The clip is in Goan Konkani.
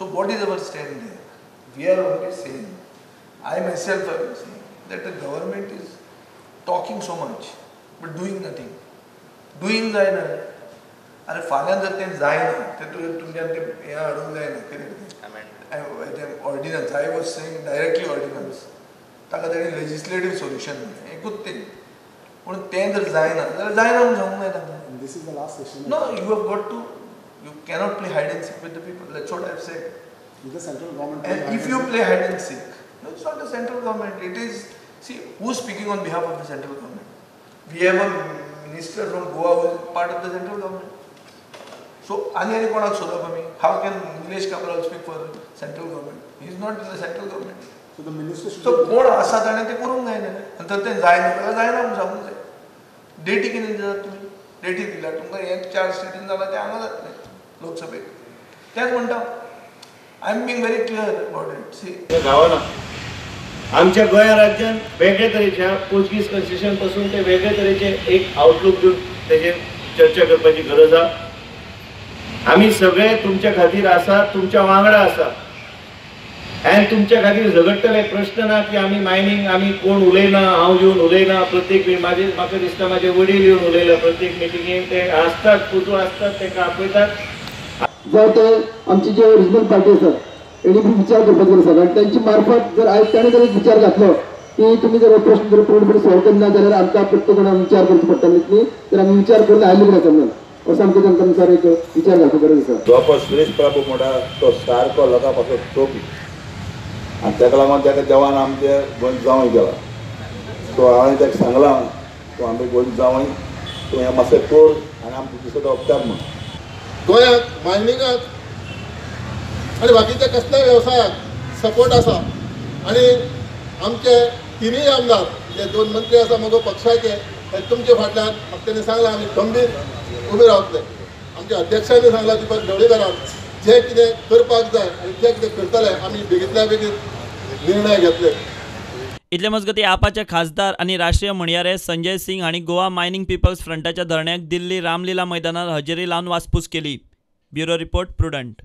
So what is our stand there? We are only saying, I myself am saying that the government is talking so much but doing nothing. Doing जायना. आरे फाल्यां जर तें जायना तें तुवें तुमच्यान तें हें हाडूंक जायना कितें तें ordinance. I was saying directly ordinance, ताका ताणें लेजिस्लेटीव सोल्युशन म्हणलें, एकूच तें. पूण तें जर जायना जाल्यार जायना म्हूण सांगूंक जाय तांकां. This is the last session. No, you have got to, you cannot play hide and seek with the people. That's what I have said. Is the central government? And if you play hide and seek, no, it's not the central government. It is, see, who is speaking on behalf of the central government? We have a minister from Goa who is part of the central government. So, ani ani konak sodap ami? How can Nilesh Cabral speak for central government? He is not in the central government. So the minister should. So कोण आसा ताणें तें करूंक जायना. आनी तर तें जायना जाल्यार जायना म्हूण सांगूंक जाय. डेटी कितें दितात तुमी? डेटी दिल्यार तुमकां हें 4 स्टेटीन जालां तें हांगा जातलें लोकसभेक. तेंच म्हणटा, I am being very clear about it. See, गावना आमच्या गोंया राज्यान वेगळे तरेच्या पोर्चुगीज कन्सेशन पासून ते वेगळे तरेचे एक आउटलूक दिवन तेजेर चर्चा करपाची गरज आसा. आमी सगळे तुमच्या खातीर आसा, तुमच्या वांगडा आसा आनी तुमच्या खातीर झगडटले. प्रश्न ना की आमी मायनींग, आमी कोण उलयना, हांव येवन उलयना प्रत्येक म्हाजे, म्हाका दिसता म्हाजे वडील येवन उलयला प्रत्येक मिटिंगेक. ते आसतात, पुतू आसतात, तांकां आपयतात. जावं ते आमची जे ओरिजिनल पार्टी आसा हेणी बी विचार करपाक गरज आसा. आनी तांची मार्फत जर आयज ताणें जर एक विचार घातलो की तुमी जर हो प्रश्न जर पूर्णपणे सॉल्व करना जाल्यार आमकां प्रत्येक जाणां विचार करचो पडटलो न्ही, तर आमी विचार करून आयले आसा म्हणून असो आमकां तांकां मुखार एक विचार घालपाक गरज आसा. जो पळय सुरेश प्रभू म्हणटा तो सारको लोकां पासून टोपी आनी ताका लागून ताका देवान आमचे गोंय जावंय केला. सो हांवें ताका सांगलां, तूं आमगे गोंय जावंय, तूं हें मातशें कर आनी आमकां दुसरो हप्त्याक म्हूण. गोंयांत मायनिंगाक आनी बाकीच्या कसल्याय वेवसायाक सपोर्ट आसा आनी आमचे तिनूय आमदार जे 2 मंत्री आसा मगो पक्षाचे हे तुमचे फाटल्यान म्हाका तेणी सांगलां आमी गंभीर उबे रावतले. आमच्या अध्यक्षांनी सांगलां दीपक ढवळीकारान जे कितें करपाक जाय आनी जे कितें करतले आमी बेगींतल्या बेगीन निर्णय घेतले. इतले मजगतीं आपाचे खासदार आनी राष्ट्रीय म्हणयारे संजय सिंग हांणी गोवा मायनिंग पिपल्स फ्रंटाच्या धरण्याक दिल्ली रामलीला मैदानार हजेरी लावन वासपूस केली. Bureau report, Prudent.